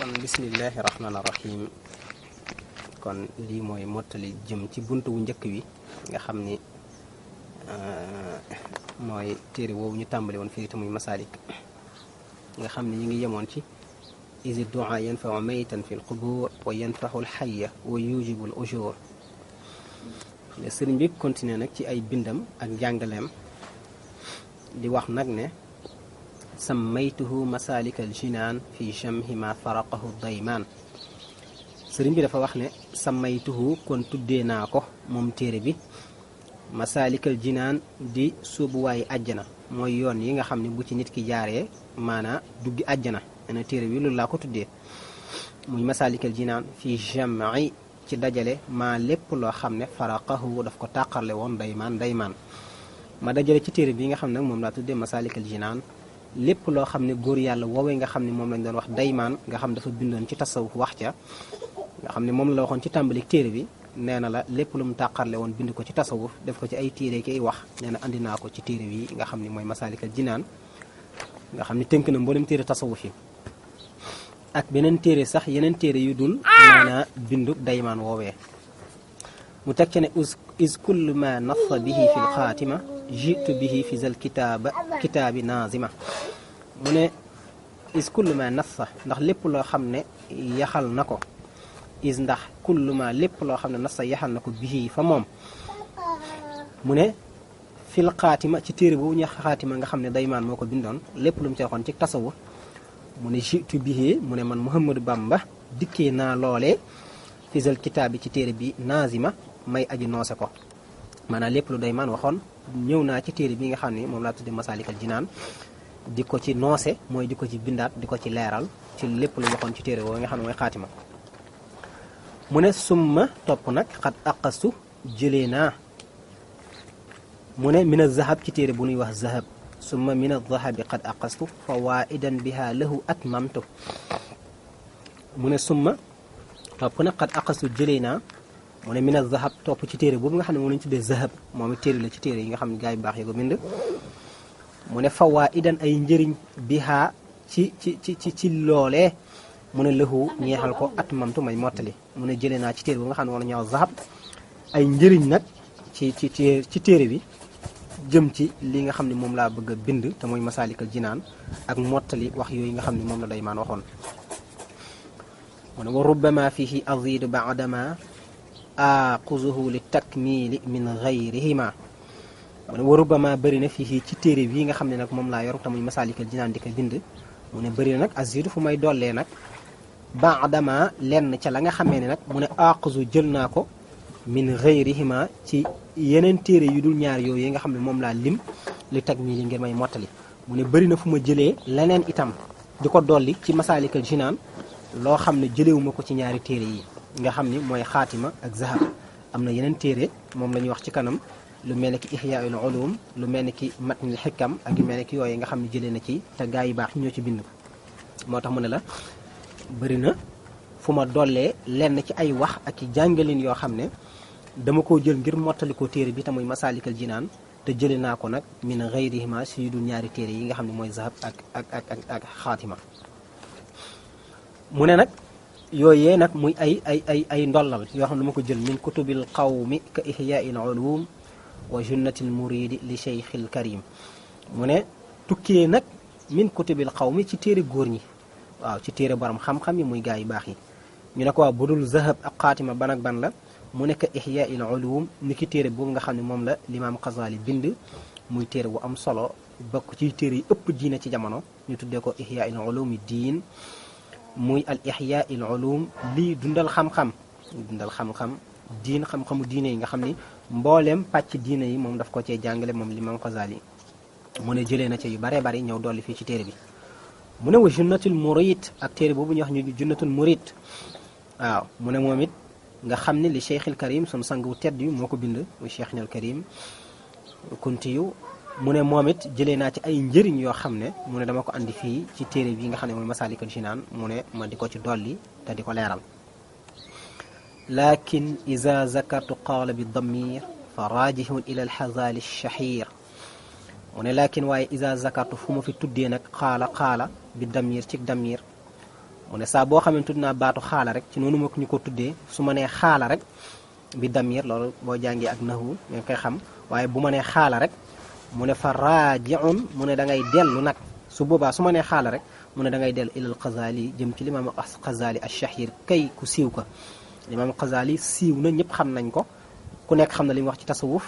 kon bismillahi rahmaani rahim kon lii mooy mottali jëm ci buntu wu njëkk wi nga xam ni mooy téere woowu ñu tàmbali woon fii te muy masaalik nga xam ne ñu ngi yemoon ci isi du'a yanfau maytan fi lqubur wa yanfahu lxaya wa yujibu l ujur le sëriñ bi continué nag ci ay bindam ak njàngaleem di wax nag ne sammaytuhu masalik al jinaan fi jamhi ma faraqahu daymaan sëriñ bi dafa wax ne sammaytuhu kon tuddee naa ko moom téere bi masalik al jinaan di suubuwaayi àjjana mooy yoon yi nga xam ne bu ci nit ki jaaree maanaa duggi àjjana ena téere bi loolu laa ko tuddee muy masalik al jinaan fi jam'i ci dajale maa lépp loo xam ne faraqahu daf ko tàqarle woon daymaan ma dajale ci téere bi nga xam ne nag moom laa tuddee masalik al jinaan lépp loo xam ne góor yàlla woowee nga xam ne moom lañ doon wax daymaan nga xam dafa bindoon ci tasawuf wax ca nga xam ne moom la waxoon ci tàmbali téere bi nee na la lépp lu mu tàqarle woon bind ko ci tasawuf def ko ci ay téere ki ay wax nee na andi naa ko ci téere bi nga xam ne mooy masaalikal jinaan nga xam ne tënk na mboolem téere tasawuf yi ak beneen téere sax yeneen téere yu dul maanaa bindu daymaan woowee mu teg ca ne is kullu ma nassa bihi fi lxaatima jitu bihi fi zal kitaabi naazima mu ne is kullu ma nassa ndax lépp loo xam ne yaxal na ko is ndax kullu ma lépp loo xam ne nassa yaxal na ko bihi fa moom mu ne fil xaatima ci téere boobu ñu xaatima nga xam ne daymaan moo ko bindoon lépp lu mu ci waxoon ci tasawuf mu ne jitu bihi mu ne man Muhammadu Bamba dikkee naa loolee fi zal kitaabi ci téere bi naazima may aji noose ko maanaam lépp lu daymaan waxoon ñëw naa ci téere bi nga xam ne moom laa tudde masaalikal jinaan di ko ci noose mooy di ko ci bindaat di ko ci leeral ci lépp lu waxoon ci téere boobu nga xam ne mooy xaatima mu ne summa topp nag xat aqastu jëlee naa mu ne min azahab ci téere bu nuy wax zahab summa min azahabi xat aqastu fawaidan biha lahu atmamtu mu ne summa topp nag xat aqastu jëlee naa mu ne min azahab topp ci téere boobu nga xam ne moom lañu tuddee zahab moom it téere la ci téere yi nga xam ne gaa yu baax yi ko bind mu ne fawaidan ay njëriñ biha ci loolee mu ne lahu ñeexal ko atmamtu may mottali mu ne jëlee naa ci téere boobu nga xam ne moom la ñuy wax zahab ay njëriñ nag ci téere bi jëm ci li nga xam ne moom laa bëgg a bind te mooy masaalikal jinaan ak mottali wax yooyu nga xam ne moom la daymaan waxoon mu ne wa rubbama fihi azidu baadama aquzuhu li takmili min gayrihima mu ne wa rubbama bëri na fii ci téere bii nga xam ne nag moom laa yor te muy masaalikal jinaan di ko bind mu ne bëri na nag azidu fu may dollee nag baadama lenn ca la nga xamee ne nag mu ne aquzu jël naa ko min gayrihima ci yeneen téere yu dul ñaar yooyu nga xam ne moom laa lim li takmili ngir may mottali mu ne bëri na fu ma jëlee leneen itam di ko dolli ci masaalikal jinaan loo xam ne jëlewuma ko ci ñaari téere yi nga xam ni mooy xaatima ak zahab am na yeneen téere moom la ñuy wax ci kanam lu mel ne ki ihyaul ulum lu mel ne ki matnil xikam ak yu mel ne ki yooyu nga xam ne jëlee na ci te gaa yi baax ñoo ci bind moo tax mu ne la bëri na fu ma dollee lenn ci ay wax ak i jàngalin yoo xam ne dama ko jël ngir mottali ko téere bi te muy masaalikal jinaan te jëlee naa ko nag min gayrihima si yu dul ñaari téere yi nga xam ne mooy zahab ak xaatima mu ne nag yooyee nag muy ay ndollal yoo xam ne dama ko jël min kutubil qawmi ka ihyail ulum wa junnatil muridi li cheikhil karim mu ne tukkee nag min kutubil qawmi ci téere góor ñi waaw ci téere borom xam-xam yi muy gaa yu baax yi ñu ne ko waaw bu dul zahab ak xaatima ban ak ban la mu nekk ihyail ulum ni ki téere boobu nga xam ne moom la limaam Xasaali bind muy téere bu am solo bokk ci téere yi ëpp diine ci jamono ñu tuddee ko ihyail ulumi diin muy al ihyail ulum lii dundal xam-xam diin xam-xamu diine yi nga xam ni mbooleem pàcc diine yi moom daf ko cee jàngale moom limaam Xasaali mu ne jëlee na ci yu baree bari ñëw dolli fii ci téere bi mu ne wa junnatul murid ak téere boobu ñu wax ñu junnatul murid waaw mu ne moom it nga xam ne li cheikhil karim sunu sang wu tedd yu moo ko bind muy cheikh nal karim kunti yu mu ne moom it jëlee naa ci ay njëriñ yoo xam ne mu ne dama ko andi fii ci téere bi nga xam ne mooy masaalikal jinaan mu ne ma di ko ci dolli te di ko leeral lakin iza zakartu qaala bi damir fa raajihun ila alxazali alshahir mu ne lakin waaye iza zakartu fu ma fi tuddee nag qaala bi damir ci damir mu ne saa boo xam ne tudd naa baatu xaala rek ci noonu ma ñu ko tuddee su ma nee xaala rek bi damir loolu boo jàngee ak nahu nga koy xam waaye bu ma nee xaala rek mu ne fa raajiun mu ne da ngay dellu nag su boobaa su ma nee xaala rek mu ne da ngay dellu ilal Xazaali jëm ci limaam Xazaali ash-Shahir kay ku siiw ko limaam Xazaali siiw na ñëpp xam nañ ko ku nekk xam na li mu wax ci tasawuf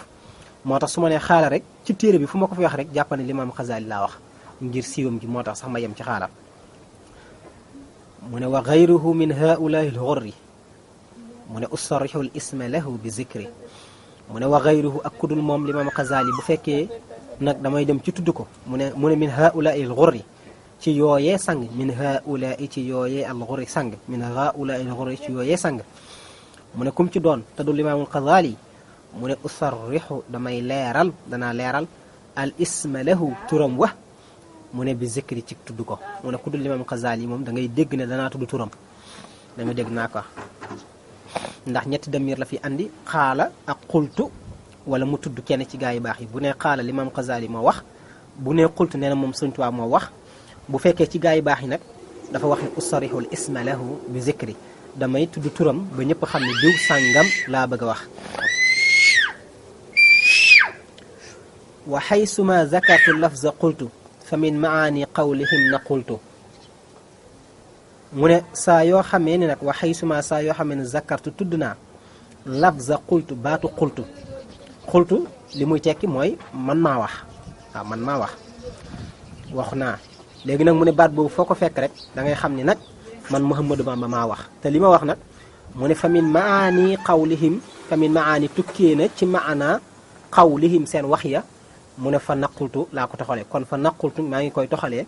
moo tax su ma nee xaala rek ci téere bi fu ma ko fi wax rek jàpp ne limaam Xazaali laa wax ngir siiwam gi moo tax sax ma yem ci xaala mu ne wa gayruhu min haulaai al-ghurri mu ne usarrihu al-isma lahu bi zikri mu ne wa gayruhu ak kudul moom limaam Xazaali bu fekkee nag damay dem ci tudd ko mu ne min haulaai al-ghurri ci yooyee sang min haulaai ci yooyee al-ghurri sang min haulaai al-ghurri ci yooyee sang mu ne kum ci doon te du limaamul Xazaali mu ne usarrihu damay leeral danaa leeral al isma lahu turam wa mu ne bi zikri ci tudd ko mu ne ku dul limaamul Xazaali moom da ngay dégg ne danaa tudd turam da nga dégg naa ko ndax ñetti damir la fi andi xaala ak xultu wala mu tudd kenn ci gaa yi baax yi bu ne xaala limaam Xazaali moo wax bu ne xultu nee na moom Sëriñ Tuubaa moo wax bu fekkee ci gaa yi baax yi nag dafa wax ne usarrihu al isma lahu bi zikri damay tudd turam ba ñëpp xam ne diw sàngam laa bëgg a wax wa xaysuma zakartu lafza qultu fa min maani qawlihim na qultu mu ne saa yoo xamee ne nag wa xaysuma saa yoo xamee ne zakartu tudd naa lafza qultu baatu qultu li muy tekki mooy man maa wax waaw man maa wax naa léegi nag mu ne baat boobu foo ko fekk rek da ngay xam ni nag man Mouhamadou Bamba maa wax te li ma wax nag mu ne fa min maani qawlihim fa min maani tukkee na ci maana qawlihim seen wax ya mu ne fa naqultu laa ko toxalee kon fa naqultu maa ngi koy toxalee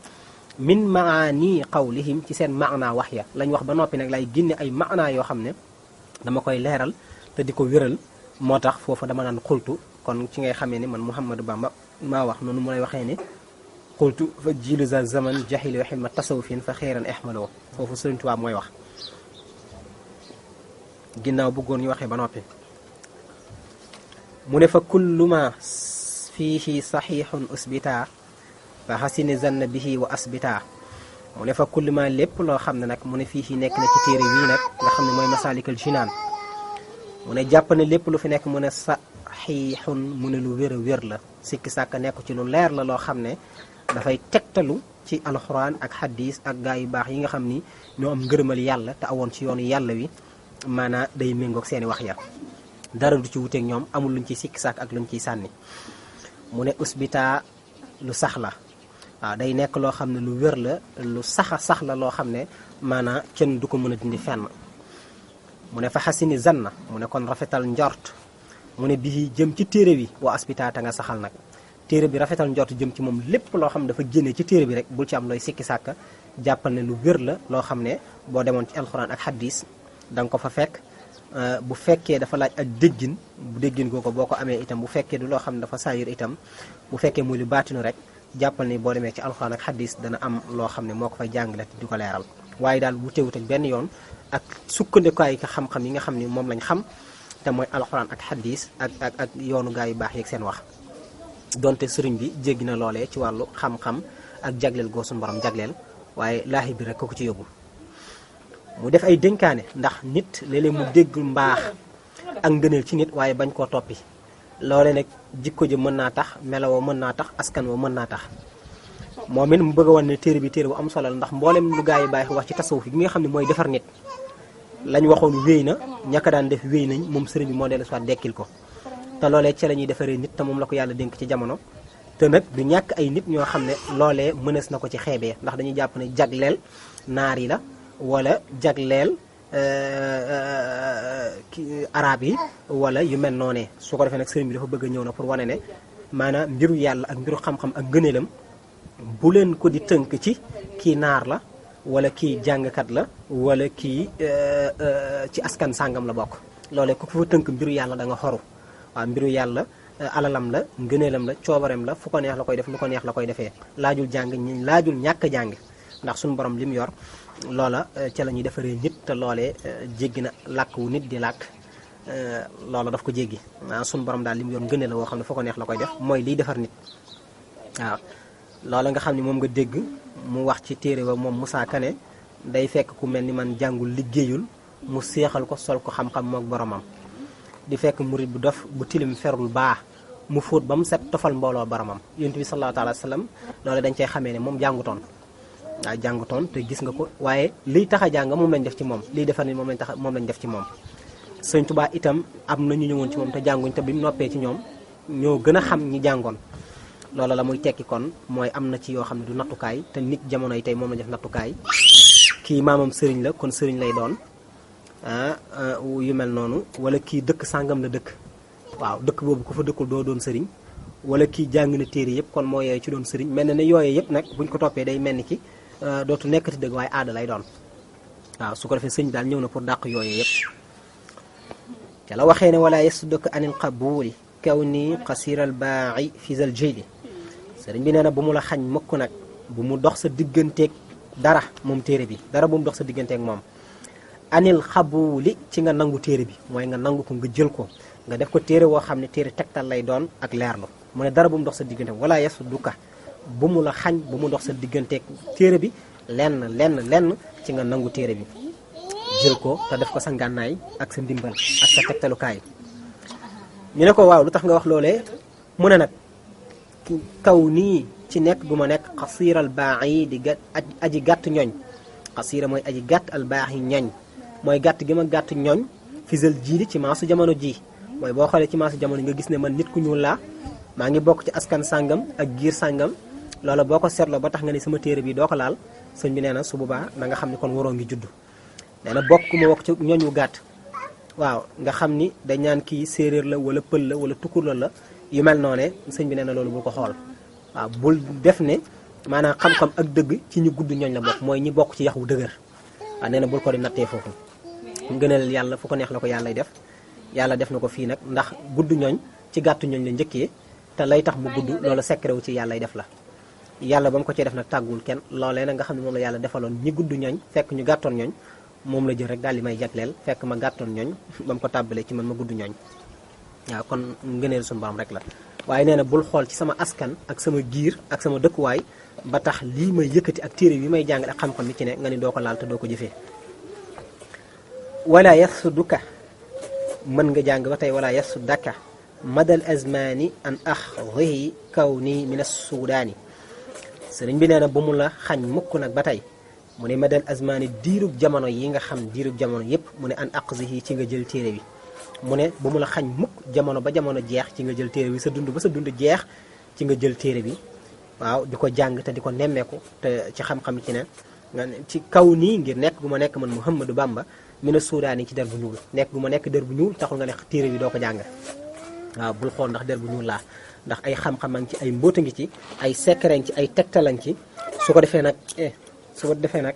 min maani qawlihim ci seen maana wax ya lañ wax ba noppi nag lay génne ay maana yoo xam ne dama koy leeral te di ko wéral moo tax foofu dama naan xultu kon ci ngay xamee ni man Mouhamadou Bamba maa wax noonu mu lay waxee ne xultu fa jiilu za zaman jaxilu xilma tasawufin fa xeeran ihmaloo foofu Sëriñ Tuubaa mooy wax ginnaaw bëggoon ñu waxee ba noppi mu ne fa kullu ma fiihi saxiixun usbita fa xasini zanna bihi wa asbita mu ne fa kullu ma lépp loo xam ne nag mu ne fiihi nekk na ci téere wii nag nga xam ne mooy Masaalikul Jinaan mu ne jàpp ne lépp lu fi nekk mu ne saxiixun mu ne lu wér a wér la sikki sàkk nekk ci lu leer la loo xam ne dafay tegtalu ci alxuraan ak xaddiis ak gaa yu baax yi nga xam ni ñoo am ngërëmal yàlla te awoon ci yoonu yàlla wi maanaa day méngoog seeni wax ya dara du ci wuteeg ñoom amul luñ ciy sikki sàkk ak luñ ciy sànni mu ne usbita lu sax la waaw day nekk loo xam ne lu wér la lu sax la loo xam ne maanaa kenn du ko mën a dindi fenn mu ne fa xasini zanna mu ne kon rafetal njort mu ne bii jëm ci téere bi wa asbita te nga saxal nag téere bi rafetal njort jëm ci moom lépp loo xam ne dafa génnee ci téere bi rek bul ci am looy sikki sàkk jàppal ne lu wér la loo xam ne boo demoon ci alxuraan ak xaddiis da nga ko fa fekk bu fekkee dafa laaj ak déggin bu déggin googu boo ko amee itam bu fekkee du loo xam ne dafa saayir itam bu fekkee muy lu baatinu rek jàppal ni boo demee ci alxuraan ak xaddiis dana am loo xam ne moo ko fay jàngale di ko leeral waaye daal wutewut ak benn yoon ak sukkandikuwaay xam-xam yi nga xam ni moom lañ xam te mooy alxuraan ak xaddiis ak yoonu gaa yu baax yeeg seen wax donte sëriñ bi jéggi na loolee ci wàllu xam-xam ak jagleel goo suñu borom jagleel waaye laahi bi rek ko ci yóbbu mu def ay dénkaane ndax nit léeg-léeg mu dégg mbaax ak ngëneel ci nit waaye bañ koo toppi loole nag jikko ji mën naa tax melawoo mën naa tax askan woo mën naa tax moom it mu bëgg a wan ne téere bi téere bu am solo la ndax mboolem lu gaa yi bàyyi wax ci tasawuf gi nga xam ne mooy defar nit lañ waxoon wéy na ñaka daan def wéy nañ moom sëriñ bi moo dellu soit dekkil ko te loolee ci la ñuy defaree nit te moom la ko yàlla dénk ci jamono te nag du ñàkk ay nit ñoo xam ne loolee mënees na ko ci xeebee ndax dañuy jàpp ne jagleel naar yi la wala jagleel arab yi wala yu mel noonee su ko defee nag sëriñ bi dafa bëgg a ñëw na pour wane ne maanaam mbiru yàlla ak mbiru xam-xam ak ngëneelam bu leen ko di tënk ci kii naar la wala kii jàngkat la wala kii ci askan sàngam la bokk loolee ku fa tënk mbiru yàlla da nga xoru waaw mbiru yàlla alalam la ngëneelam la coobareem la fu ko neex la koy def lu ko neex la koy defee laajul jàng ñi laajul ñàkk jàng ndax suñu borom li mu yor loola ca la ñuy defaree nit te loolee jéggi na làkk wu nit di làkk loola daf ko jéggi suñu borom daal li mu yor ngëneel la woo xam ne fu ko neex la koy def mooy liy defar nit waaw loola nga xam ne moom nga dégg mu wax ci téere ba moom Moussa Kane day fekk ku mel ni man jàngul liggéeyul mu seexal ko sol ko xam-xam mook boromam di fekk murid bu dof bu tilim ferul baax mu fóot ba mu set tofal mbooloo boromam yonent bi sallallahu alayhi wa sallam loolu dañ cey xamee ne moom jàngutoon waaw jàngutoon te gis nga ko waaye liy tax a jàng moom lañ def ci moom liy defar ni moom lañ def ci moom Sëñ Tuubaa itam am na ñu ñëwoon ci moom te jànguñ te bi mu noppee ci ñoom ñoo gën a xam ñi jàngoon loola la muy tekki kon mooy am na ci yoo xam ne du nattukaay te nit jamono yi tey moom la def nattukaay kii maamam sëriñ la kon sëriñ lay doon yu mel noonu wala kii dëkk sàngam la dëkk waaw dëkk boobu ku fa dëkkul doo doon sëriñ wala kii jàng na téere yëpp kon moo yooyu ci doon sëriñ mel na ne yooyu yëpp nag buñ ko toppee day mel ni ki dootu nekkati dëgg waaye aada lay doon waaw su ko defee sëñ daal ñëw na pour dàq yooyu yëpp te la waxee ne wala yasudduka anil qabuli kaw nii qasiral baa'i fi zal jili sëriñ bi nee na bu mu la xañ mukk nag bu mu dox sa digganteeg dara moom téere bi dara bu mu dox sa digganteeg moom anil xabuli ci nga nangu téere bi mooy nga nangu ko nga jël ko nga def ko téere woo xam ne téere tegtal lay doon ak leerlu mu ne dara bu mu dox sa digganteeg wala yasudduka bu mu la xañ bu mu dox sa digganteeg téere bi lenn ci nga nangu téere bi jël ko te def ko sa ngànnaay ak sa ndimbal ak sa tegtalukaay ñu ne ko waaw lu tax nga wax loolee mu ne nag kaw nii ci nekk gu ma nekk xasiiral baax yi di aji gàtt ñooñ xasiira mooy aji gàtt al baax yi ñooñ mooy gàtt gi ma gàtt ñooñ fisal jiili ci maasu jamono ji mooy boo xoolee ci maasu jamono nga gis ne man nit ku ñuul laa maa ngi bokk ci askan sàngam ak giir sàngam loola boo ko seetloo ba tax nga ni sama téere bi doo ko laal sëñ bi nee na su boobaa na nga xam ne kon waroo ngi judd nee na bokk ma wokk ci ñooñ wu gàtt waaw nga xam ni dañ naan kii séeréer la wala pël la wala tukur la yu mel noone sëñ bi nee na loolu bul ko xool waaw bul def ne maanaam xam-xam ak dëgg ci ñu gudd ñooñ la bokk mooy ñi bokk ci yax wu dëgër waaw nee na bul ko di nattee foofu ngëneel yàlla fu ko neex la ko yàllay def yàlla def na ko fii nag ndax gudd ñooñ ci gàttu ñooñ la njëkkee te lay tax mu gudd loolu secret wu ci yàllay def la yàlla ba mu ko cee def nag tàggul kenn loolee nag nga xam ne moom la yàlla defaloon ñi gudd ñooñ fekk ñu gàttoon ñooñ moom la jël rek daal di may jagleel fekk ma gàttoon ñooñ ba mu ko tàbbalee ci man ma gudd ñooñ waaw kon ngëneel suñu borom rek la waaye nee na bul xool ci sama askan ak sama giir ak sama dëkkuwaay ba tax lii may yëkkati ak téere yi may jàngal ak xam-xam bi ci ne nga ni doo ko laal te doo ko jëfee wala yasuduka mën nga jàng ba tey wala yasudaka madal azmani an axdihi kaw nii min assudaani sëriñ bi nee na bu mu la xañ mukk nag ba tey mu ne madal azmani diirub jamono yi nga xam diirub jamono yépp mu ne an axdihi ci nga jël téere bi mu ne bu mu la xañ mukk jamono ba jamono jeex ci nga jël téere bi sa dund ba sa dund jeex ci nga jël téere bi waaw di ko jàng te di ko nemmeeku te ci xam-xam ci ne nga ci kaw nii ngir nekk gu ma nekk man Muhammadu Bamba mina suudaani ci der bu ñuul nekk gu ma nekk der bu ñuul taxul nga ne téere bi doo ko jàng waaw bul xool ndax der bu ñuul laa ndax ay xam-xam a ngi ci ay mbóota ngi ci ay secret ci ay tegtal ngi ci su ko defee nag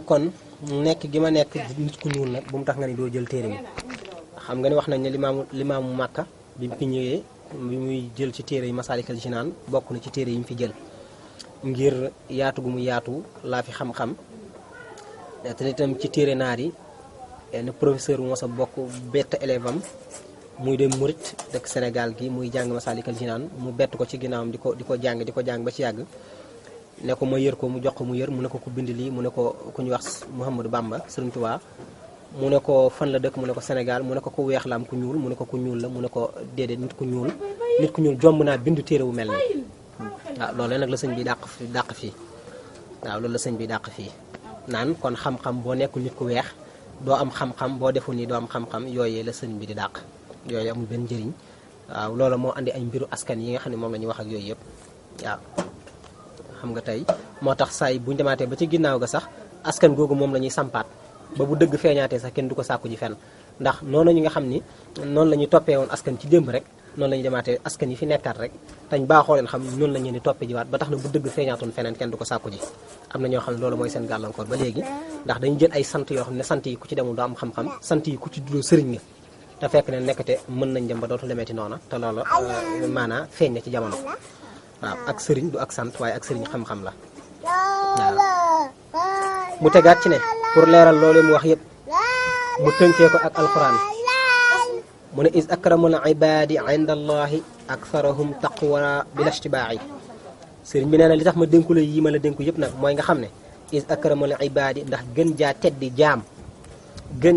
kon nekk gi ma nekk nit ku ñuul nag bu mu tax nga ni doo jël téere bi xam nga ni wax nañ ne limaamu Màkka bi mu fi ñëwee bi muy jël ci téere yi Masaalikal Jinaan bokk na ci téere yi mu fi jël ngir yaatu gu mu yaatu laa fi xam-xam te itam ci téere naar yi benn professeur bu mos a bokk bett élève am muy dem murit dëkk Sénégal gi muy jàng Masaalikal Jinaan mu bett ko ci ginnaawam di ko jàng ba ci yàgg ne ko ma yër ko mu jox ko mu yër mu ne ko ku bind lii mu ne ko ku ñu wax Mouhamadou Bamba Sëriñ Tuubaa mu ne ko fan la dëkk mu ne ko Sénégal mu ne ko ku weex la am ku ñuul mu ne ko ku ñuul la mu ne ko déedéet nit ku ñuul jomb naa bindu téere wu mel ni waaw loolu nag la sëñ bi dàq fii waaw loolu la sëñ bi dàq fii naan kon xam-xam boo nekkul nit ku weex doo am xam-xam boo deful nii doo am xam-xam yooyee la sëñ bi di dàq yooyu amul benn njëriñ waaw loolu moo andi ay mbiru askan yi nga xam ne moom la ñuy wax ak yooyu yëpp waaw xam nga tey moo tax saa yi buñu demaatee ba ci ginnaaw ga sax askan googu moom la ñuy sampaat ba bu dëgg feeñaatee sax kenn du ko sàkku ji fenn ndax noonu ñi nga xam ni noonu la ñuy toppee woon askan ci démb rek noonu la ñuy demaatee askan yi fi nekkaat rek tañ baaxoo leen xam noonu la ñu di toppee jiwaat ba tax na bu dëgg feeñaatoon feneen kenn du ko sàkku ji am na ñoo xam ne loolu mooy seen gàllankoor ba léegi ndax dañu jël ay sant yoo xam ne sant yi ku ci demul doo am xam-xam sant yi ku ci duloo sëriñ nga te fekk ne nekkate mën nañ dem ba dootu lemeeti noona te loolu maanaa feeñ na ci jamono waaw ak sëriñ du ak sant waaye ak sëriñ xam-xam la waaw mu tegaat ci ne pour leeral loolu mu wax yëpp mu tënkee ko ak alquran mu ne is akramul ibadi inda allahi aktharuhum taqwa bil ishtibaa'i sëriñ bi nee na li tax ma dénku la yii ma la dénku yëpp nag mooy nga xam ne is akramul ibaadi ndax gën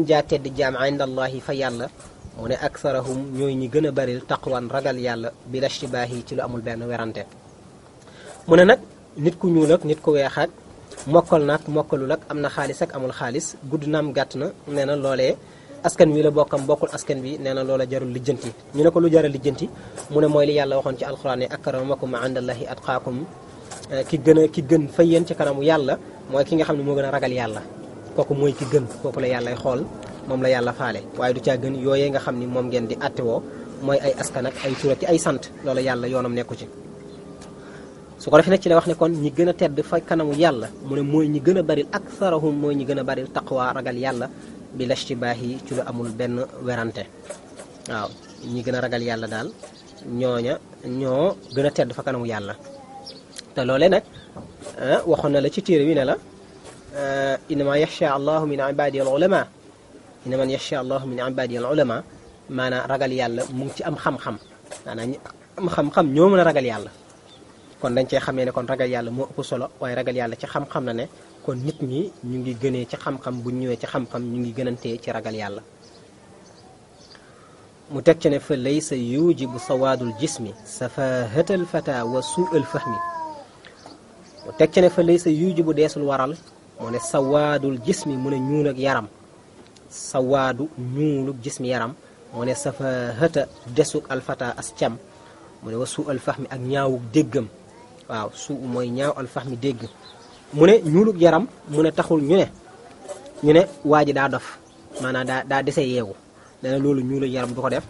jaa teddi jaam indallahi fa yàlla mu ne aksarahum ñooy ñi gën a baril taqwan ragal yàlla bi la shtibaahi ci lu amul benn werante mu ne nag nit ku ñuul ak nit ku weex ak mokkal nag mokkalul ak am na xaalis ak amul xaalis gudd naam gàtt na nee na loolee askan wi la bokkam bokkul askan bi nee na loola jarul lijjanti ñu ne ko lu jaral lijjanti mu ne mooy li yàlla waxoon ci alxuraan ne akramakum indallahi atqaakum ki gën fa yéen ci kanamu yàlla mooy ki nga xam ne moo gën a ragal yàlla kooku mooy ki gën kooku la yàllay xool moom la yàlla faale waaye du caa gën yooyee nga xam ni moom ngeen di attewoo mooy ay askan ak ay tur ak ay sant loolu yàlla yoonam nekku ci su ko defee nag ci la wax ne kon ñi gën a tedd fa kanamu yàlla mu ne mooy ñi gën a baril aktharahum mooy ñi gën a baril taqwa ragal yàlla bi lashtibaahi ci lu amul benn werante waaw ñi gën a ragal yàlla daal ñooña ñoo gën a tedd fa kanamu yàlla te loolee nag waxoon na la ci téere wi ne la innama yaxsha allahu min ibadihi al ulama innaman yaxsha allahu min ibadihi al ulama maanaam ragal yàlla mu ngi ci am xam-xam maanaam am xam-xam ñoo mën a ragal yàlla kon dañ cee xamee ne kon ragal yàlla moo ëpp solo waaye ragal yàlla ci xam-xam la ne kon nit ñi ñu ngi gënee ci xam-xam bu ñëwee ci xam-xam ñu ngi gënantee ci ragal yàlla mu teg ci ne fa laysa yujibu sawaadul jismi safahatal fata wa su'al fahmi mu teg ci ne fa laysa yujibu deesul waral mu ne sawaadul jismi mu ne ñuul ak yaram sawaadu ñuuluk jismi yaram mu ne safahata desuk alfata as cam mu ne wa su'al fahmi ak ñaawuk déggam waaw su mooy ñaaw alfahmi dégg mu ne ñuuluk yaram mu ne taxul ñu ne waa ji daa dof maanaam daa dese yeewu nee na loolu ñuuluk yaram du ko def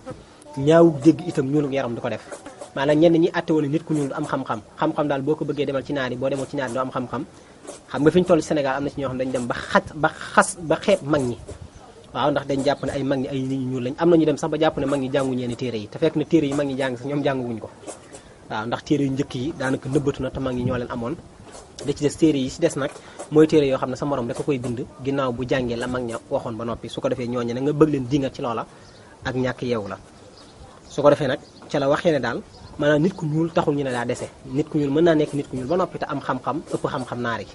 ñaawuk dégg itam ñuuluk yaram du ko def maanaam ñenn ñi àtte woon nit ku ñuul du am xam-xam daal boo ko bëggee demal ci naari boo demal ci naari doo am xam-xam xam nga fi ñu toll Sénégal am na ci ñoo xam dañ dem ba xeeb mag ñi waaw ndax dañ jàpp ne ay mag ñi ay nit ñu ñuul lañ am na ñu dem sax ba jàpp ne mag ñi jàngu ñeeni téere yi te fekk na téere yi mag ñi jàng sax ñoom jànguwuñ ko waaw ndax téere yu njëkk yi daanaka nëbbatu na te mag ñi ñoo leen amoon da ci des téere yi ci des nag mooy téere yoo xam ne sa morom rek a koy bind ginnaaw bu jàngee la mag ña waxoon ba noppi su ko defee ñooñu nag nga bëgg leen dingat ci loola ak ñàkk yeewu la su ko defee nag ca la waxee ne daal maanaam nit ku ñuul taxul ñu ne daa dese nit ku ñuul mën naa nekk nit ku ñuul ba noppi te am xam-xam ëpp xam-xam naari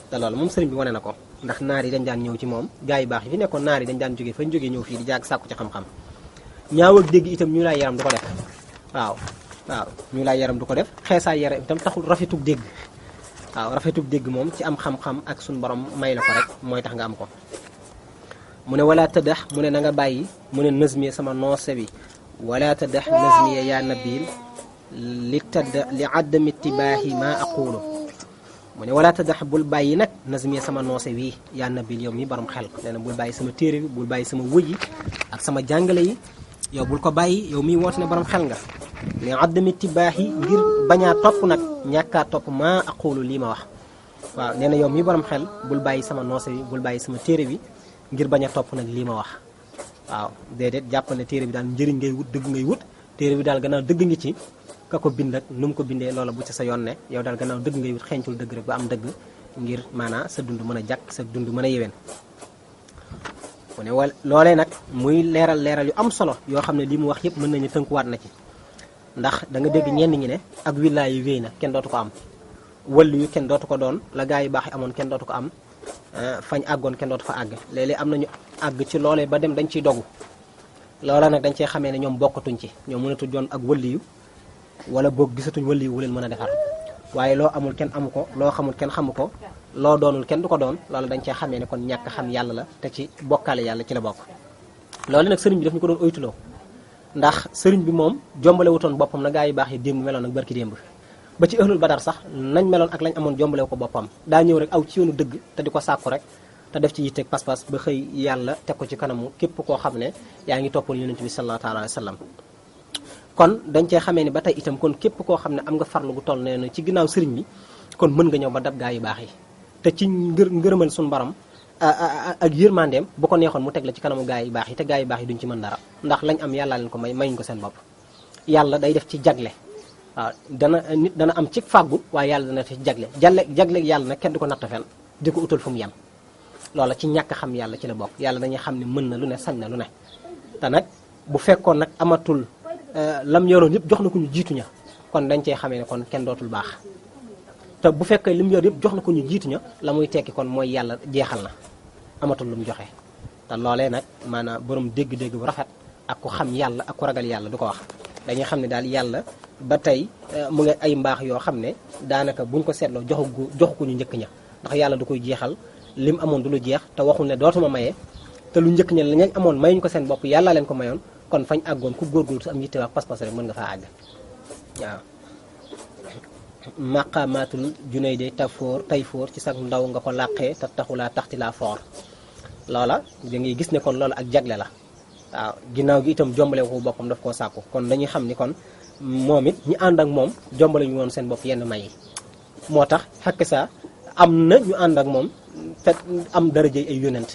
te loolu moom sëriñ bi wane na ko ndax naar yi dañ daan ñëw ci moom gaa yu baax yi fi nekkoon naar yi dañ daan jógee fañ jógee ñëw fii di jàng sàkku ci xam-xam ñaaw ak dégg itam ñu laay yaram du ko def waaw ñu laay yaram du ko def xeesaay yaram itam taxul rafetug dégg waaw rafetug dégg moom ci am xam-xam ak suñu borom may la ko rek mooy tax nga am ko mu ne wala tëddax mu ne na nga bàyyi mu ne nazmiye sama noose bi wala tëddax nazmiye yaa nabil li addami tibaahi ma aqulu mu ne wala tadax bul bàyyi nag nazmiye sama noose wii yaa nabil yow mi borom xel nee na bul bàyyi sama téere bi bul bàyyi sama wëj yi ak sama jàngale yi yow bul ko bàyyi yow miy woote ne borom xel nga li addami tibaax yi ngir bañaa topp nag ñàkkaa topp maa aqulu lii ma wax waaw nee na yow mi borom xel bul bàyyi sama noose bi bul bàyyi sama téere bi ngir bañ a topp nag lii ma wax waaw déedéet jàppal ne téere bi daal njëriñ ngay wut dëgg ngay wut téere bi daal gannaaw dëgg ngi ci ka ko bind ak nu mu ko bindee loola bu ci sa yoon ne yow daal gannaaw dëgg ngay wut xeeñtul dëgg rek ba am dëgg ngir maanaa sa dund mën a jàkk sa dund mën a yéwén mu ne wala loolee nag muy leeral yu am solo yoo xam ne li mu wax yëpp mën nañu tënkuwaat na ci ndax da nga dégg ñenn ñi ne ak wilaay yu wéy na kenn dootu ko am wàllu yu kenn dootu ko doon la gaa yu baax yi amoon kenn dootu ko am fañ àggoon kenn dootu fa àgg léeg-léeg am nañu àgg ci loolee ba dem dañ ciy dogu loola nag dañ cee xamee ne ñoom bokkatuñ ci ñoom mënatu doon ak wàllu yu wala boog gisatuñ wàllu yu wu leen mën a defar waaye loo amul kenn amu ko loo xamul kenn xamu ko loo doonul kenn du ko doon loolu dañ cee xamee ne kon ñàkk xam yàlla la te ci bokkaale yàlla ci la bokk loolu nag sëriñ bi daf ñu ko doon oytuloo ndax sëriñ bi moom jombale wutoon boppam na gaa yi baax yi démb meloon ak barki démb ba ci ëhlul badar sax nañ meloon ak lañ amoon jombale ko boppam daa ñëw rek aw ci yoonu dëgg te di ko sàkku rek te def ci yitteeg pas-pas ba xëy yàlla teg ko ci kanamu képp koo xam ne yaa ngi toppal yonent bi sallallahu alayhi wa sallam kon dañ cee xamee ni ba tey itam kon képp koo xam ne am nga farlu gu toll nee na ci ginnaaw sëriñ bi kon mën nga ñëw ba dab gaa yu baax yi te ci ngërëmal suñu borom ak yërmandeem bu ko neexoon mu teg la ci kanamu gaa yu baax yi te gaa yu baax yi duñ ci mën dara ndax lañ am yàlla leen ko mayuñ ko seen bopp yàlla day def ci jagle waaw nit dana am ci fàggu waaye yàlla dana def ci jagle yàlla nag kenn du ko natt fenn di ko utal fu mu yem loola ci ñàkk xam yàlla ci la bokk yàlla dañuy xam ne mën na lu ne sañ na lu ne te nag bu fekkoon nag amatul lam yoroon yëpp jox na ko ñu jiitu ña kon dañ cee xamee ne kon kenn dootul baax te bu fekkee li mu yor yëpp jox na ko ñu jiitu ña la muy tekki kon mooy yàlla jeexal na amatul lu mu joxe te loolee nag maanaam borom dégg-dégg bu rafet ak ku xam yàlla ak ku ragal yàlla du ko wax dañuy xam ne daal yàlla ba tey mu ngi ay mbaax yoo xam ne daanaka buñ ko seetloo joxu ko ñu njëkk ña ndax yàlla du koy jeexal lim amoon du lu jeex te waxul ne dootuma maye te lu njëkk ña la ñu amoon mayuñ ko seen bopp yàlla leen ko mayoon kon fañ àggoon ku góorgóorlu su am yitte wax pas-pas rek mën nga faa àgg waaw maqamatul junayde tayfoor ci sax ndaw nga ko làqee te taxulaa taxti laa foor loola da ngay gis ne kon loolu ak jagle la waaw ginnaaw gi itam jombale ko boppam daf koo sàkku kon dañuy xam ni kon moom it ñi ànd ak moom jombale ñu woon seen bopp yenn may yi moo tax xakk sa am na ñu ànd ak moom fet am darajey ay yonent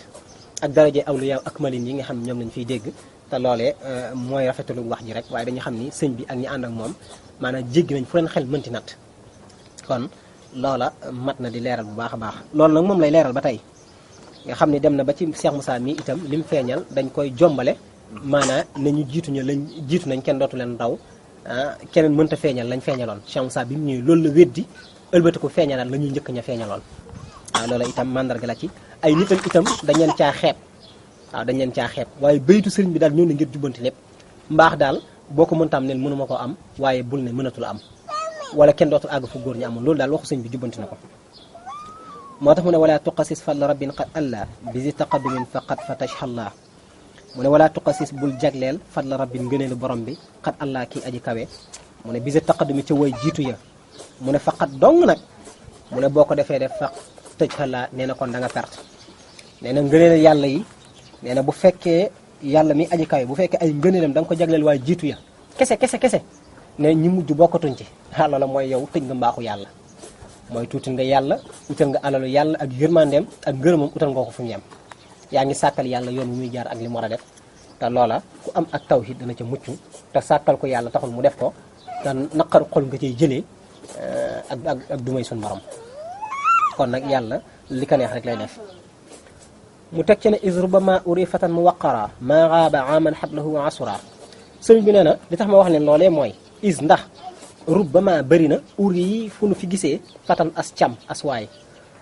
ak darajey awliya ak malin yi nga xam ñoom lañ fiy dégg te loolee mooy rafetalu wax ji rek waaye dañu xam ni sëñ bi ak ñi ànd ak moom maanaam jéggi nañ fu leen xel mënti nat kon loola mat na di leeral bu baax a baax loolu nag moom lay leeral ba tey nga xam ni dem na ba ci Cheikh Moussa mi itam lim feeñal dañ koy jombale maanaam ne ñu jiitu nañ kenn dootu leen raw keneen mënta feeñal lañ feeñaloon Cheikh Moussa bi mu ñëwee loolu la weddi ëlbati ko feeñalaat la ñuy njëkk ña feeñaloon waaw loola itam mandarga la ci ay nitam itam dañ leen caa xeeb waaw dañ leen caa xeeb waaye baytu sëriñ bi daal ñëw na ngir jubbanti lépp mbaax daal boo ko mënta am neen mënuma ko am waaye bul ne mënatul am wala kenn dootul àgg fu góor ñi amoon loolu daal waxu sëñ bi jubbanti na ko moo tax mu ne wala tuqasis fadla rabbin qad alla bisi taqaddumin faqad fatashhallah mu ne wala tuqasis bul jagleel fadla rabbin ngëneelu borom bi qad alla kii aji kawe mu ne bisi taqaddumi ca way jiitu ya mu ne faqat dong nag mu ne boo ko defee def faq tëjxalaa nee na kon da nga perte nee na ngëneel yàlla yi nee na bu fekkee yàlla mi aji kawe bu fekkee ay ngëneelam da nga ko jagleel waaye jiitu ya kese ne ñi mujj bokkatuñ ci loola mooy yow tëj nga mbaaxu yàlla mooy tuuti nga yàlla utal nga alalu yàlla ak yërmandeem ak ngërëmam utal nga ko fu mu yem yaa ngi sàkkal yàlla yoon wi muy jaar ak li mu war a def te loola ku am ak tawhid dana ca mucc te sàkkal ko yàlla taxul mu def ko te naqaru xol nga cay jëlee ak dumay suñ borom kon nag yàlla li ko neex rek lay def mu teg ci ne is rubama uri fatan mu waqara maa gaaba aman xablahu wa asura sëriñ bi nee na li tax ma wax leen loolee mooy is ndax rubbama bëri na uri yi fu nu fi gisee fatan as cam as waay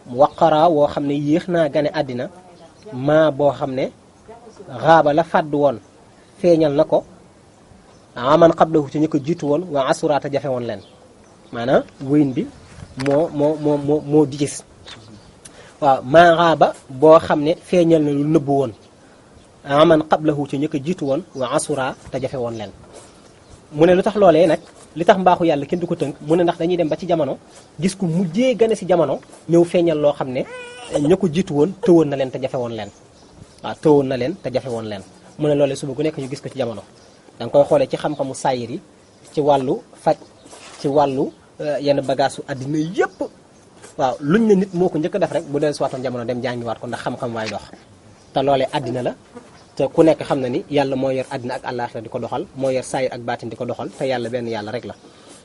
mu waqara woo xam ne yéex naa gane àddina maa boo xam ne xaaba la fàdd woon feeñal na ko aman xablahu ci ñu ko jiitu woon waa asuraata jafe woon leen maanaam wëyin bi moo di gis waaw maa xaaba boo xam ne feeñal na lu nëbbu woon aman xablahu ci ñu ko jiitu woon waa asura te jafe woon leen mu ne lu tax loolee nag li tax mbaaxu yàlla kenn du ko tënk mu ne ndax dañuy dem ba ci jamono gis ku mujjee gane si jamono ñëw feeñal loo xam ne ña ko jiitu woon tëwoon na leen te jafe woon leen waaw tëwoon na leen te jafe woon leen mu ne loolee suba gu nekk ñu gis ko ci jamono da nga koy xoolee ci xam-xamu saayir yi ci wàllu faj ci wàllu yenn bagaasu àddina yépp waaw luñ ne nit moo ko njëkk a def rek bu dee si waatoon jamono dem jàngiwaat ko ndax xam-xam waay dox te loolee àddina la te ku nekk xam na ni yàlla moo yor àddina ak àllaaxira di ko doxal moo yor saayir ak baatin di ko doxal te yàlla benn yàlla rek la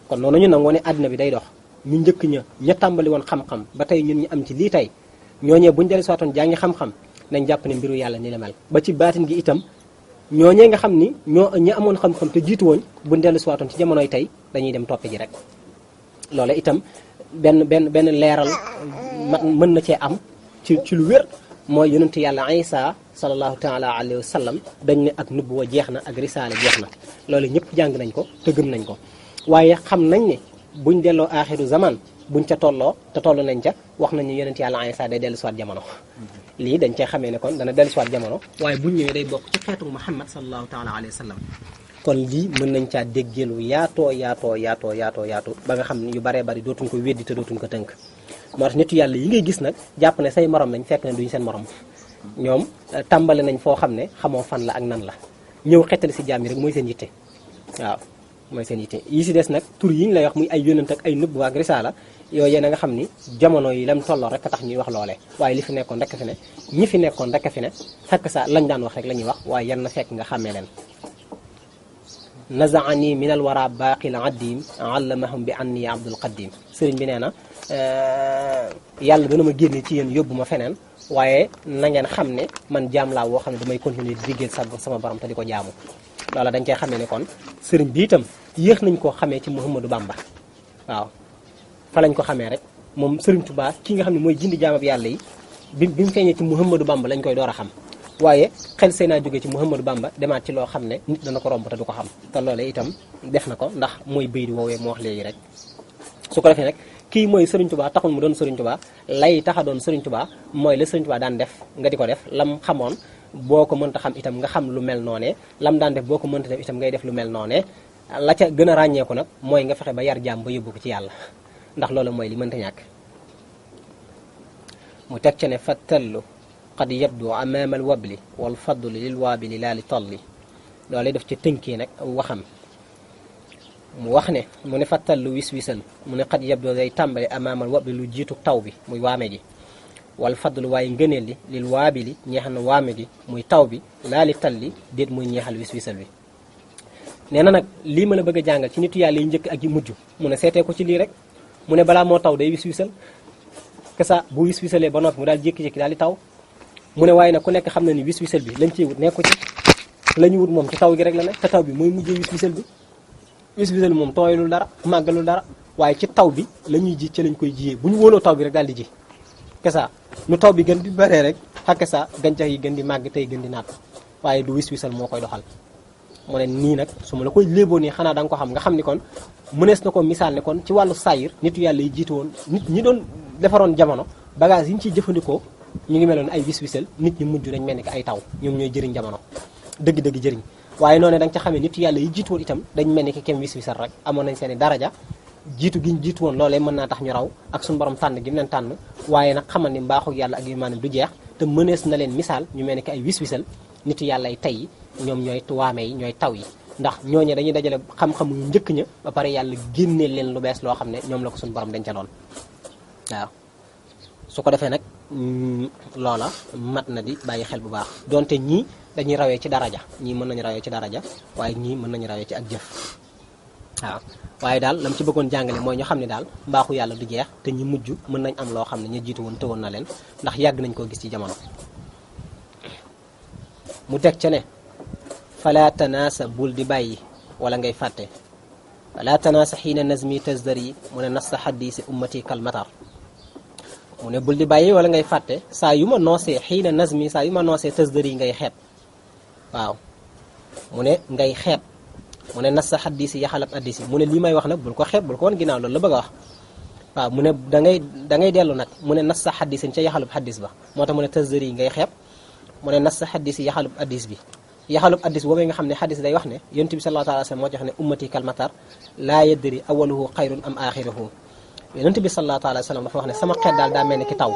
kon noonu ñu nangoo ne àddina bi day dox ñu njëkk ña tàmbali woon xam-xam ba tey ñun ñu am ci lii tey ñooñee buñ dellu si waatoon jàngi xam-xam nañ jàpp ne mbiru yàlla ni la mel ba ci baatin gi itam ñooñee nga xam ni ñi amoon xam-xam te jiitu woon buñ dellu si waatoon ci jamonoy tey dañuy dem toppe ji rek loola itam benn leeral mën na cee am ci lu wér mooy yonentu yàlla Isa sallallahu taala alayhi wa sallam dañ ne ak nubuwa jeex na ak risaale jeex na loolu ñëpp jàng nañ ko te gëm nañ ko waaye xam nañ ne buñ delloo aaxiru zaman buñ ca tolloo te toll nañ ca wax nañ ne yonentu yàlla Isa day dellu siwaat jamono lii dañ cee xamee ne kon dana dellu siwaat jamono waaye buñ ñëwee day bokk ci xeetu Muhammad sallallahu taala alayhi wa sallam kon lii mën nañ caa déggeelu yaatoo ba nga xam ne yu baree bari dootuñ ko weddi te dootuñ ko tënk moo tax nitu yàlla yi ngay gis nag jàpp ne say morom lañ fekk ne duñu seen morom ñoom tàmbale nañ foo xam ne xamoo fan la ak nan la ñëw xettali si jaam yi rek mooy seen yitte waaw mooy seen yitte yi si des nag tur yi ñu lay wax muy ay yónnent ak ay nëbb ak risaala yooyu yéen a nga xam ni jamono yi lam tolloo rek a tax ñuy wax loolee waaye li fi nekkoon rek fi ne ñi fi nekkoon rek fi ne fekk sa lañ daan wax rek la ñuy wax waaye yan na fekk nga xàmmee leen nazaani min al wara baaqil addim allamahum bi anni abdul qadim sëriñ bi nee na yàlla dana ma génne ci yéen yóbbu ma feneen waaye na ngeen xam ne man jaam laa woo xam ne damay continuer di liggéey sama borom te di ko jaamu loola dañ cey xamee ne kon sëriñ bi itam yéex nañ koo xamee ci Mouhamadou Bamba waaw fa lañ ko xamee rek moom Sëriñ Tuubaa ki nga xam ne mooy jindi jaamab yàlla yi bi mu feeñee ci Muhammadu Bamba lañ koy door a xam waaye xel see naa jógee ci Muhammadu Bamba demaat ci loo xam ne nit dana ko romb te du ko xam te loolee itam def na ko ndax mooy bayit woowee moo wax léegi rek su ko defee nag kii mooy Sëriñ Tuubaa taxul mu doon Sëriñ Tuubaa lay taxa doon Sëriñ Tuubaa mooy la Sëriñ Tuubaa daan def nga di ko def lam xamoon boo ko mënta xam itam nga xam lu mel noonee lam daan def boo ko mënta def itam ngay def lu mel noonee la ca gën a ràññeeku nag mooy nga fexe ba yar jaam ba yóbbu ko ci yàlla ndax loolu mooy li mënta ñàkk mu teg ca ne fattallu qad yabdu amaama alwabli wal fadlu lil waabili laa li talli loolu def ci tënkee nag waxam mu wax ne mu ne fattallu wis-wisal mu ne qad yabdu day tàmbale amaama alwabli lu jiitu taw bi muy waame gi wal fadlu waaye ngëneel li lil waabili ñeexal na waame gi muy taw bi laa li talli déet muy ñeexal wis-wisal bi nee na nag lii ma la bëgg a jàngal ci nitu yàlla yi njëkk ak yi mujj mu ne seetee ko ci lii rek mu ne balaa moo taw day wis-wisal kesa bu wis-wisalee ba noppi mu daal jékki-jékki daal di taw mu ne waaye nag ku nekk xam na ni wis-wisal bi lañ ciy wut nekku ci la ñu wut moom ci taw gi rek la ne te taw bi mooy mujjee wis-wisal bi wis-wisal bi moom tooyalul dara màggalul dara waaye ci taw bi la ñuy ji ci lañ koy jiyee bu ñu wóoloo taw bi rek daal di ji kesa nu taw bi gën di baree rek ak kesa gàncax yi gën di màgg tey gën di naat waaye du wis-wisal moo koy doxal mu ne nii nag su ma la koy léeboo nii xanaa da nga ko xam nga xam ni kon mënees na ko misaal ne kon ci wàllu saayir nitu yàlla yi jiitu woon nit ñi doon defaroon jamono bagage yi ñu ciy jëfandikoo ñu ngi meloon ay wis-wisal nit ñi mujj dañ mel ni ay taw ñoom ñooy jëriñ jamono dëgg-dëgg jëriñ waaye noonu da nga ca xamee nitu yàlla yi jiitu woon itam dañ mel ni ki kem wis-wisal rek amoon nañ seen i daraja jiitu gi ñu jiitu woon loolee mën naa tax ñu raw ak suñu borom tànn gi mu leen tànn waaye nag xamal ni mbaaxu yàlla ak yu maanaam du jeex te mënees na leen misaal ñu mel ni ki ay wis-wisal nitu yàlla yi tey ñoom ñooy waame yi ñooy taw yi ndax ñooñu dañuy dajale xam-xamu yu njëkk ña ba pare yàlla génnee leen lu bees loo xam ne ñoom la ko suñu borom dañ ca doon waaw su ko defee nag loola mat na di bàyyi xel bu baax donte ñii dañuy rawee ci daraja ñii mën nañu rawee ci daraja waaye ñii mën nañu rawee ci ak jëf waaw waaye daal lam ci bëggoon jàngale mooy ñu xam ne daal mbaaxu yàlla du jeex te ñi mujj mën nañ am loo xam ne ñu jiitu woon tëwoon na leen ndax yàgg nañ koo gis ci jamono mu teg ca ne fala tanaasa bul di bàyyi wala ngay fàtte fala tanaasa xiina nazmi tasdari mu ne nas sa xaddiisi ummati kalmatar mu ne bul di bàyyi wala ngay fàtte saa yu ma noosee xiina nazmi saa yu ma noosee tasdari ngay xeeb waaw mu ne ngay xeeb mu ne nas sa xaddiisi yaxalab addisi mu ne lii may wax nag bul ko xeeb bul ko woon ginnaaw loolu la bëgg a wax waaw mu ne da ngay dellu nag mu ne nas sa xaddiisin ca yaxalub xaddis ba moo tax mu ne tasdari ngay xeeb mu ne nas sa xaddiisi yaxalub addis bi yaxalub addis boobee nga xam ne xaddis day wax ne yonent bi sallallahu alayhi wa sallam moo jox ne ummati kalmatar laa yadri awaluhu xayrun am axiruhu yonent bi sallallahu alayhi wa sallam dafa wax ne sama xeet daal daa mel ni ki taw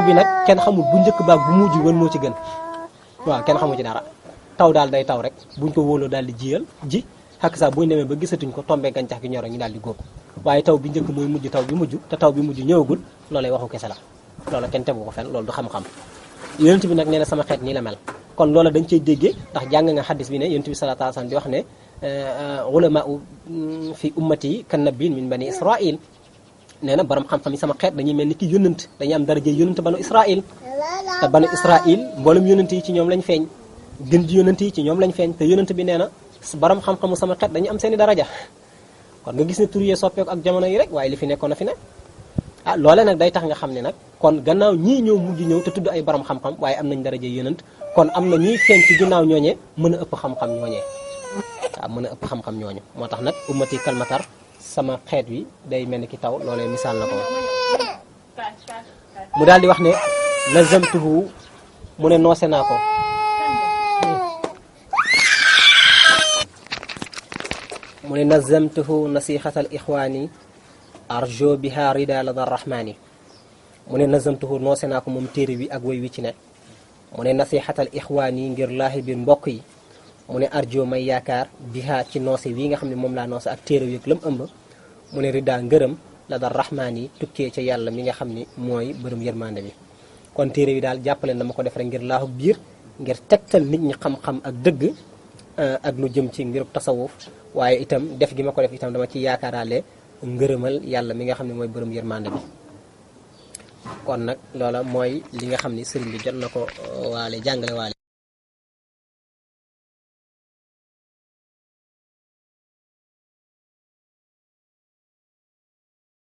bi nag kenn xamul bu njëkk baag bu mujj woon moo ci gën waaw kenn xamul ci dara taw daal day taw rek buñ ko wóoloo daal di jiyal ji xakk saa buñ demee ba gisatuñ ko tombee gàncax gi ñoro ñu daal di góob waaye taw bi njëkk mooy mujj taw bi mujj te taw bi mujj ñëwagul loolay waxu kese la loola kenn tegu ko fenn loolu du xam-xam yonent bi nag nee na sama xeet nii la mel kon loola dañ cey déggee ndax jàng nga xaddis bi ne yonent bi sallallahu alayhi wa sallam di wax ne ulama fi ummati kan nabiyyin min bani israil nee na borom xam-xam yi sama xeet dañuy mel ni ki yónnant dañuy am daraje yónnant banu israil te banu israil mboolem yónnant yi ci ñoom lañ feeñ gën ji yónnant yi ci ñoom lañ feeñ te yónnant bi nee na borom xam-xamu sama xeet dañuy am seeni daraja kon nga gis ne tur yee soppeeku ak jamono yi rek waaye li fi nekkoon na fi ne ah loole nag day tax nga xam ne nag kon gannaaw ñii ñëw mujj ñëw te tudd ay borom xam-xam waaye am nañ daraje yónnant kon am na ñuy feeñ ci ginnaaw ñooñee mën a ëpp xam-xam ñooñee waaw mën a ëpp xam-xam ñooñu moo tax nag ummati kalmatar sama xeet wi day mel ni ki taw loolee misaal na ko mu daal di wax ne nazamtuhu mu ne noose naa ko mu ne nazamtuhu nasixatal ixwaani arjo biha rida lada rahmaani mu ne nazamtuhu noose naa ko moom téere bi ak woy wi ci ne mu ne nasixatal ixwaani ngir laahi biir mbokk yi mu ne arjo may yaakaar biha ci noose wi nga xam ne moom laa noose ak téere wi ak lam ëmb mu ne rida ngërëm la da rahmaan yi tukkee ca yàlla mi nga xam ni mooy bërëm yërmande bi kon téere bi daal jàppale dama ko def rek ngir laahu biir ngir tegtal nit ñi xam-xam ak dëgg ak lu jëm ci ngirub tasawuf waaye itam def gi ma ko def itam dama ci yaakaaraale ngërëmal yàlla mi nga xam ne mooy bërëm yërmande bi kon nag loola mooy li nga xam ni sëriñ bi jot na ko waale jàngale waale